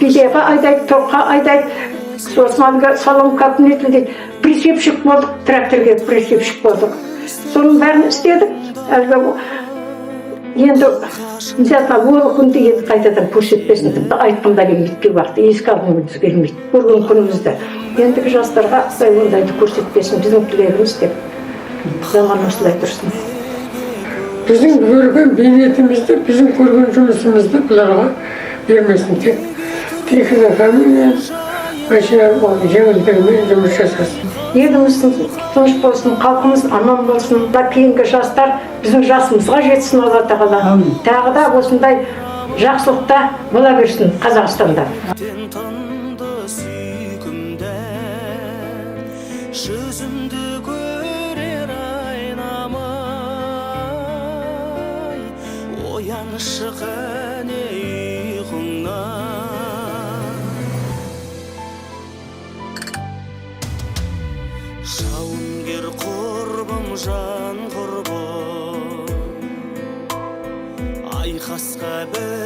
бидайға айдайды, тоққа айдайды, сосын әлгі соломка дейді, прицепщик болдық, тракторге прицепщик болдық. Соның бәрін істедік. Әлгі енді ол күнді енді қайтадан көрсетпесін, тіпті айтқым да келмейді, кей уақытта еске алғым келмейді көрген күнімізді. Ендігі жастарға Құдай ондайды көрсетпесін, біздің тілегіміз деп заман осылай тұрсын. Біздің көрген бейнетімізді, біздің көрген жұмысымызды бұларға бермесін, тек техникамен, машина жеңілдігімен жұмыс жасасын. Еліміз тыныш болсын, халқымыз аман болсын, мына кейінгі жастар біздің жасымызға жетсін, Алла тағала тағы да осындай жақсылықта бола берсін Қазақстанда. Тынды сүйкімді жүзімді көрер айнамай, ояншы қане ұйқыңнан. Жауынгер құрбым, жан құрбым, айқасқа бір